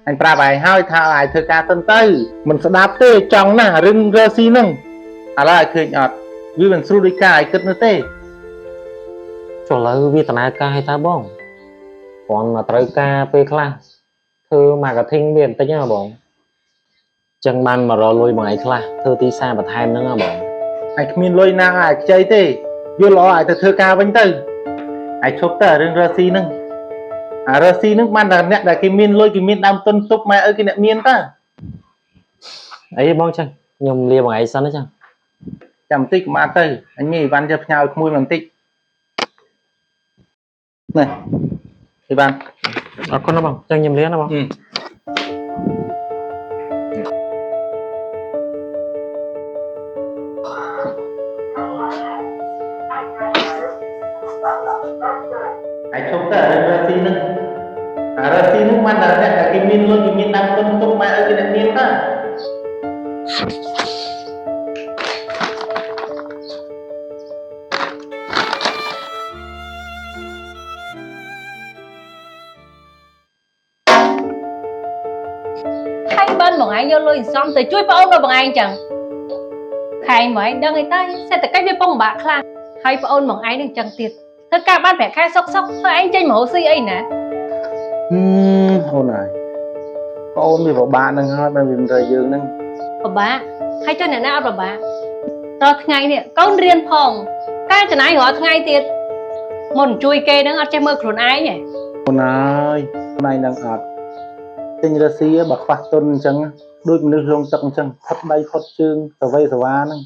អញប្រាប់ឯងហើយថាឲ្យឯងធ្វើការសិនទៅមិនស្ដាប់ទេចង់ណាស់រឿងរកស៊ីហ្នឹងឥឡូវឲ្យឃើញអត់វាមិនស្រួលដូចការឯងគិតនោះទេ ចុះឥឡូវវាដំណើរការឲ្យតើបងគ្រាន់តែត្រូវការពេលខ្លះធ្វើ marketing វាបន្តិចណាបងចឹងបានមករកលុយមួយថ្ងៃខ្លះធ្វើទីផ្សារបន្ថែមហ្នឹងណាបង ឯងគ្មានលុយណាឲ្យឯងខ្ចីទេយល់ល្អឯងទៅធ្វើការវិញទៅឯងឈប់ទៅអារឿងរកស៊ីហ្នឹងអារកស៊ីហ្នឹងបានតែអ្នកដែលគេមានលុយគេមានដើមទុនទុកម៉ែឪគេអ្នកមានតើ អីបងចឹងខ្ញុំលាមួយថ្ងៃសិនណាចឹង ចាំបន្តិចកុំបានទៅអញមានអីវ៉ាន់យកផ្ញើឲ្យក្មួយមកបន្តិចនេះអីវ៉ាន់ អរគុណណាបងចឹងខ្ញុំលាណាបង អឺ ឯងឈប់ទៅអារឿងរកស៊ីហ្នឹងអារកស៊ីហ្នឹងបានតែអ្នកដែលគេមានលុយគេមានដើមទុនទុកម៉ែឪគេអ្នកមានតើ ហើយបានបងឯងយកលុយសន្សំទៅជួយប្អូនរបស់បងឯងចឹងខែមកឯងដឹងអីទៅសេដ្ឋកិច្ចវាពងពិបាកខ្លាំងហើយប្អូនបងឯងនឹងចឹងទៀតធ្វើការបានប្រាក់ខែសុកសុកធ្វើឯងចេញមករកស៊ីអីណា ហឹមអូនហើយប្អូនវាពិបាកហ្នឹងហើយបើវាមិនរើយើងហ្នឹង ពិបាកហើយចុះអ្នកណាអត់ពិបាកដល់ថ្ងៃនេះកូនរៀនផងការចំណាយរាល់ថ្ងៃទៀតមុនជួយគេហ្នឹងអត់ចេះមើលខ្លួនឯងទេ អូនហើយខ្លួនឯងនឹងអត់ទិញរកស៊ីបើខ្វះទុនអញ្ចឹងដូចមនុស្សលងទឹកអញ្ចឹងផុតដៃផុតជើងសវេសវ៉ាហ្នឹង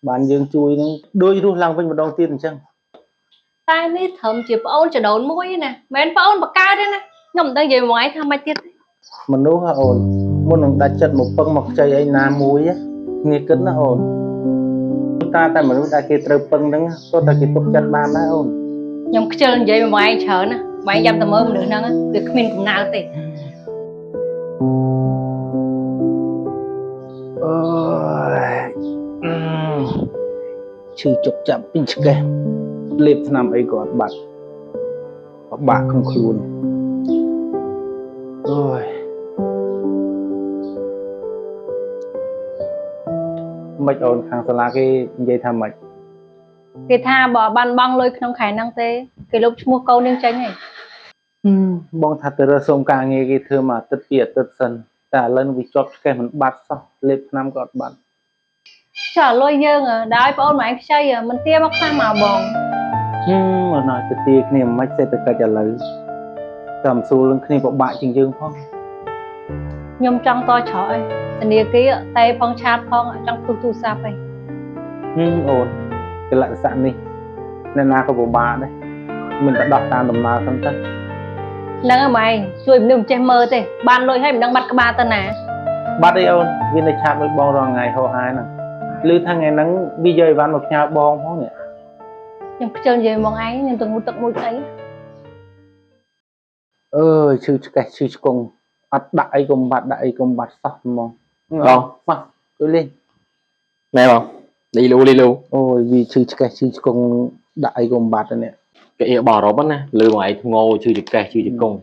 បានយើងជួយហ្នឹងដូចរស់ឡើងវិញម្ដងទៀតអញ្ចឹង តែនេះត្រឹមជាប្អូនចដូនមួយទេណាមិនមែនប្អូនបកើតទេណាខ្ញុំមិនដឹងនិយាយមកឯងថាម៉េចទៀតទេ មនុស្សហ៎អូនមុននឹងដាច់ចិត្តមកពឹងមកខ្ចីអីណាមួយគ្នាគិតណាអូនតាតែមនុស្សដែលគេត្រូវពឹងហ្នឹងទោះតែគេទុកចិត្តបានដែរអូន ខ្ញុំខ្ជិលនិយាយមកឯងច្រើនណាមកឯងយ៉ាំតែមើលមនុស្សហ្នឹងវាគ្មានកំណើទេ អើយអឺឈឺចុកចាប់ពីឆ្កេះលេបថ្នាំអីក៏អត់បាត់ពិបាកក្នុងខ្លួនអើយមិនអូនខាងសាលាគេនិយាយថាម៉េច គេថាបើអត់បានបង់លុយក្នុងខែហ្នឹងទេគេលុបឈ្មោះកូននឹងចេញហើយ ហឹមបងថាទៅរើសសុំការងារគេធ្វើមួយអាទិត្យពីរអាទិត្យសិនតែឥឡូវនេះវាជាប់ឆ្កេះមិនបាត់សោះលេបថ្នាំក៏អត់បាត់ ចុះលុយយើងដល់ឲ្យប្អូនមកឯងខ្ចីមិនទាមកខ្លះមកបង ហឹមអត់ណយទៅទាគ្នាមិនសេដ្ឋកិច្ចឥឡូវតែមិនស្រួលនឹងគ្នាពិបាកជាងយើងផង ខ្ញុំចង់តច្រកឯងធនាគារតែផងឆាតផងចង់ផ្ទុះទូរស័ព្ទឯង ហឹមអូន កលៈស័កនេះអ្នកណាក៏ពិបាកដែរមិនទៅដោះតាមដំណើរហ្នឹងទៅ ហ្នឹងហើយម៉ែជួយមនុស្សមិនចេះមើលទេបានលុយហើយមិនដឹងបាត់ក្បាលទៅណា បាត់អីអូនវានៅឆាតមួយបងរាល់ថ្ងៃហោហែហ្នឹងឮថាថ្ងៃហ្នឹងវាយកអីវ៉ាន់មកផ្ញើបងផងនេះ ខ្ញុំខ្ជិលនិយាយមកឯងខ្ញុំទៅងូតទឹកមួយស្អី អើយឈឺឆ្កេះឈឺឆ្កងអត់ដាក់អីកុំបាត់ដាក់អីកុំបាត់សោះហ្មង បង មកជួយលេង ណែបងលីលូលីលូ អូយវាឈឺឆ្កេះឈឺឆ្កងដាក់អីកុំបាត់នេះ គេអៀបអរ៉ុបណាលឺមួយឯងធ្ងោឈឺចកេះឈឺចកង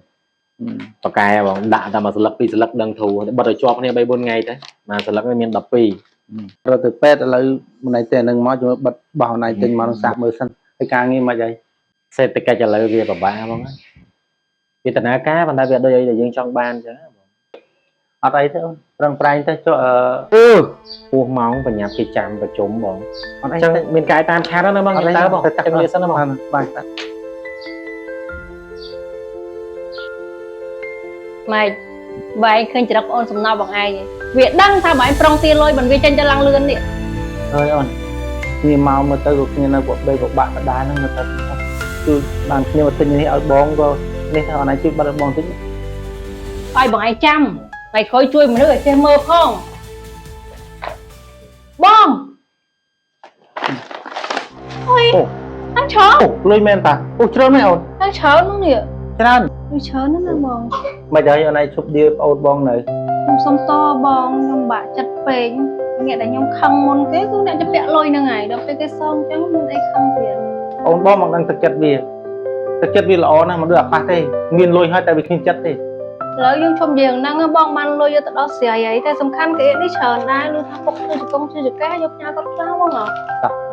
តកែបងដាក់តែមួយស្លឹកពីរស្លឹកដឹងធូរបិទឲ្យជាប់គ្នា3 4ថ្ងៃទៅមួយស្លឹកមាន12 រត់ទៅពេទ្យឥឡូវម្នាក់តែនឹងមកជួយបិទបោះណៃទិញមកនឹងសាកមើលសិនហើយការងារមិនអី សេដ្ឋកិច្ចឥឡូវវាពិបាកបងវាដំណើរការប៉ុន្តែវាដូចអីដែលយើងចង់បានអញ្ចឹងបង អត់អីទេអូនប្រឹងប្រែងទៅចុះអឺ អឺពោះម៉ោងបញ្ញាប់គេចាំប្រជុំបង អត់អី អញ្ចឹងមានកាយតាមឆាតណាបង អត់អី តើបង ទៅតា ចឹងលាសិនណាបង បាទ ម៉ែបែងឃើញចរិតប្អូនសំណប់បងឯងវាដឹងថាបងឯងប្រុងទាលុយមិនវាចេញទៅឡើងលឿននេះ អើយអូនគ្នាមកមើលទៅក៏គ្នានៅបបេបបាក់ដដែលហ្នឹងមើលទៅគឺបានគ្នាមកទិញនេះឲ្យបងក៏នេះថាអូនឯងជួយបាត់ឲ្យបងតិច ឲ្យបងឯងចាំថ្ងៃក្រោយជួយមនុស្សឲ្យចេះមើលផងបងអុយអញច្រើន អូលុយមែនតាអូច្រើនមែនអូន អញច្រើនហ្នឹងនេះ ច្រើន វាច្រើនណាស់ណាបង មិនហើយអូនឯងឈប់ដៀលប្អូនបងនៅ ខ្ញុំសុំតបងខ្ញុំបាក់ចិត្តពេកអ្នកដែលខ្ញុំខឹងមុនគេគឺអ្នកជំពាក់លុយហ្នឹងហើយដល់ពេលគេសងអញ្ចឹងមានអីខឹងទៀត អូនបងមកដឹងទឹកចិត្តវាទឹកចិត្តវាល្អណាស់មិនដូចអាប៉ះទេមានលុយហើយតែវាគ្មានចិត្តទេ ឥឡូវយើងជុំយើងហ្នឹងបងបានលុយយកទៅដោះស្រាយអីតែសំខាន់គេនេះច្រើនដែរឮថាពុកធ្វើជង្គង់ធ្វើចកាយកផ្ញើគាត់ខ្លះបងហ៎ តោះ